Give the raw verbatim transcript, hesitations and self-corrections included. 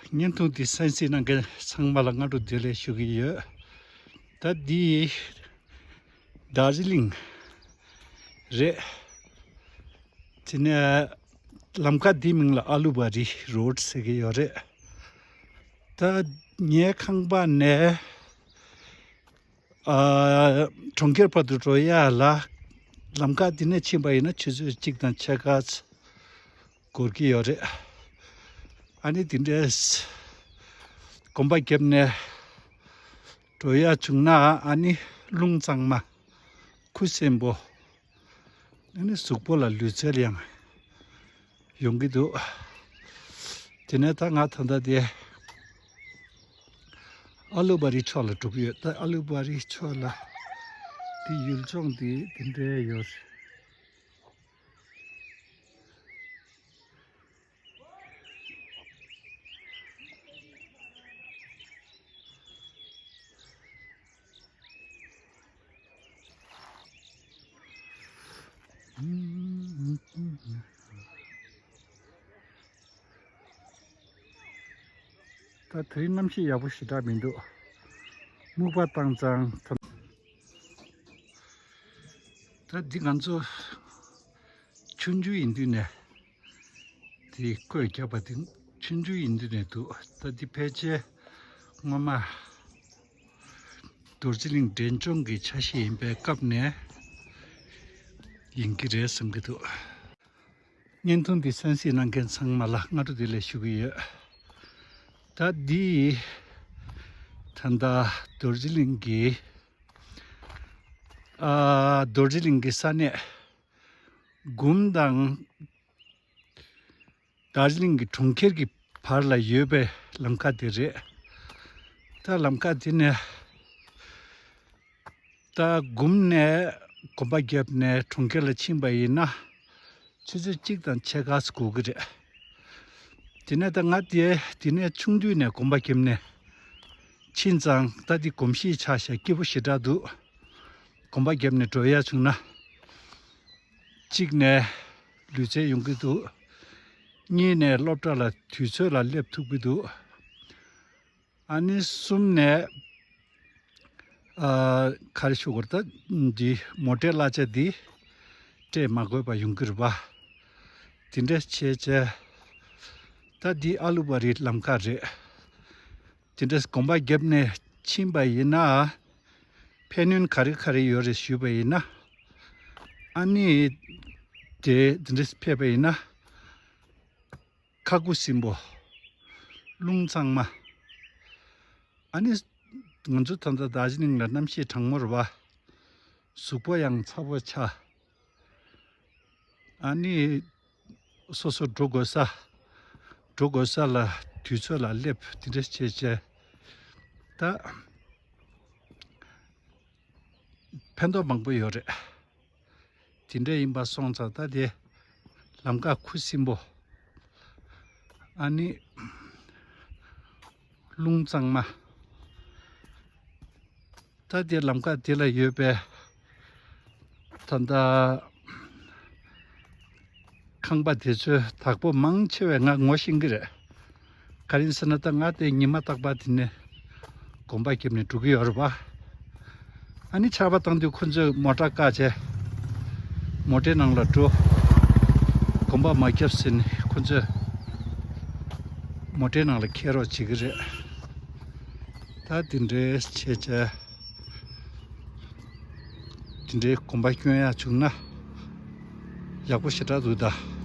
བརྙན་ཐུང་འདི་གསན་གཟིགས་གནང་མཁན་ཚང་མ་ལ་སྔ་དྲོ་བདེ་ལེགས་ཞུ་གི་ཡོད། ད་འདི་རྡོ་རྗེ་གླིང་རེད། དེ་ནས་ལམ་ཁ་འདིའི་མིང་ལ་ཨ་ལུ་བ་རི་རོཌ་ཟེར་གྱི་ཡོད་རེད། ད་ངའི་ཁང་པ་ནས་ཨ་གྲོང་ཁྱེར་བར་དུ་འགྲོ་ཡ་ལ་ལམ་ཁ་འདི་ནས་ཕྱིན་པ་ཡིན་ན་ཆུ་ཚོད་གཅིག་དང་ཕྱེད་ཀ་འགོར་གྱི་ཡོད་རེད། ཨ་ནི་འདི་འདྲས་གོམ་པ་བརྒྱབ་ནས་འགྲོ་ཡ་བྱུང་ན་ཨ་ནི་རླུང་གཙང་མ་ཁུ་སིམ་པོ། ཨ་ནི་གཟུགས་པོ་ལ་ལུས་རྩལ་ཡང་ཡོང་གི་འདུག་དེ་ནས་ད་ང་ད་ལྟ་དེ་ཨ་ལུ་བ་རི་ཕྱོགས་ལ་འགྲོ་གི་ཡོད། ད་ཨ་ལུ་བ་རི་ཕྱོགས་ལ་དེ་ཡུལ་ལྗོངས་དེ་དེ་འདྲའི་ཡོད། ད་དེ་རིང་གནམ་གཤིས་ཡག་པོ་ཞེ་དྲག་མི་འདུག་སྨུག་པ་བཏང་ཙང་ད། ད་འདི་ང་ཚོ་ཆུང་ཆུང་ཡིན་དུས་ནས་དེ་བཀོད་རྒྱབ་པ་དེ་ཆུང་ཆུང་ཡིན་དུས་ནས་འདུག་ད་འདི་ཕལ་ཆེར་སྔོན་མ་རྡོ་རྗེ་གླིང་འབྲས་ལྗོངས་ཀྱི་ཆ་ཤས་ཡིན་པའི་སྐབས་ནས་ཡིན་གྱི་རེད་བསམ་གྱི་འདུག་བརྙན་ཐུང་འདི་གསན་གཟིགས་གནང་མཁན་ཚང་མ་ལ་སྔ་དྲོ་བདེ་ལེགས་ཞུ་གི་ཡོད། ད་འདི་ད་ལྟ་རྡོ་རྗེ་གླིང་གི་ཨ་རྡོ་རྗེ་གླིང་གི་ས་གནས་དགུན་དང་རྡོ་རྗེ་གླིང་གི་གྲོང་ཁྱེར་གྱི་བར་ལ་ཡོད་པའི་ལམ་ཁ་དེ་རེད། ད་ལམ་ཁ་དེ་ནས་ད་དགུན་ནས་གོམ་པ་བརྒྱབ་ནས་གྲོང་ཁྱེར་ལ་ཕྱིན་པ་ཡིན་ན་ཆུ་ཚོད་གཅིག་དང་ཕྱེད་ཀ་ཙམ་འགོར་གི་རེད། དེ་ནས་ད་ང་དེ་དེ་ནས་ཆུང་དུས་ནས་གོམ་པ་བརྒྱབ་ནས་ཕྱིན་ཙང་ད་དེ་གོམས་གཤིས་ཆགས་ཤག་སྐྱིད་པོ་ཞེ་དྲག་འདུག་གོམ་པ་བརྒྱབ་ནས་འགྲོ་ཡ་བྱུང་ན། གཅིག་ནས་ལུས་རྩལ་ཡོང་གི་འདུག་གཉིས་ནས་སློབ་གྲྭ་ལ་དུས་ཚོད་ལ་སླེབས་ཐུབ་ཀྱི་འདུག་ཨ་ནི་གསུམ་ནས་ཨ་ག་རེ་ཞུ་དགོས་རེད། ད་འདི་མོ་ཊའི་གླ་ཆ་འདི་སྤྲད་མ་དགོས་པ་ཡོང་གི་རེད་པ། དེ་འདྲ་བྱས་བྱས་ད་འདི་ཨ་ལུ་བ་རི་ལམ་ཁ་རེད། དེ་འདྲ་གོམ་པ་བརྒྱབ་ནས་ཕྱིན་པ་ཡིན་ན་ཕན་གནོད་ག་རེ་ག་རེ་ཡོད་རེད་ཞུས་པ་ཡིན་ན། ཨ་ནི་དེ་དེ་འདྲ་ཕེབས་པ་ཡིན་ན་ཁ་ཁུ་སིམ་པོ། རླུང་གཙང་མ། ཨ་ནི་ང་ཚོ་ད་ལྟ་རྡོ་རྗེ་གླིང་ལ་གནམ་གཤིས་གྲང་མོ་རེད་པ། གཟུགས་པོ་ཡང་ཚ་པོ་ཆགས། ཨ་ནི་སོ་སོ་འགྲོ་དགོས་ས་འགྲོ་དགོས་ས་ལ་དུས་ཚོད་ལ་སླེབས་དེ་འདྲ་བྱས་བྱས་ད་ཕན་ཐོགས་མང་པོ་ཡོད་རེད། དེ་འདྲ་ཡིན་པ་སོང་ཙང་ད་དེ་ལམ་ཁ་ཁུ་སིམ་པོ། ཨ་ནི་རླུང་གཙང་མ། ད་དེ་ལམ་ཁ་དེ་ལ་ཡོད་པའི་ད་ལྟ་ཁང་པ་དེ་ཚོའི་བདག་པོ་མང་ཆེ་བས་ང་ངོ་ཤེས་ཀྱི་རེད། ག་རེ་ཡིན་ཟེར་ན་ད་ང་དེ་ཉི་མ་རྟག་པར་དེ་ནས་གོམ་པ་བརྒྱབ་ནས་འགྲོ་གི་ཡོད་རེད་པ། ཨ་ནི་ཆར་པ་བཏང་དུས་ཁོ་ཚོས་མོ་ཊ་བཀག་བྱས་མོ་ཊའི་ནང་ལ་འགྲོ། གོམ་པ་མ་བརྒྱབ་ཟེར་ནས་ཁོ་ཚོས་མོ་ཊའི་ནང་ལ་འཁྱེར་རོགས་བྱེད་ཀྱི་རེད། ད་དེ་འདྲའི་བྱས་བྱས་དེ་འདྲའི་གོམ་པ་སྐྱོན་ཡག་བྱུང་ན་ཡག་པོ་ཞེ་དྲག་འདུག་ད།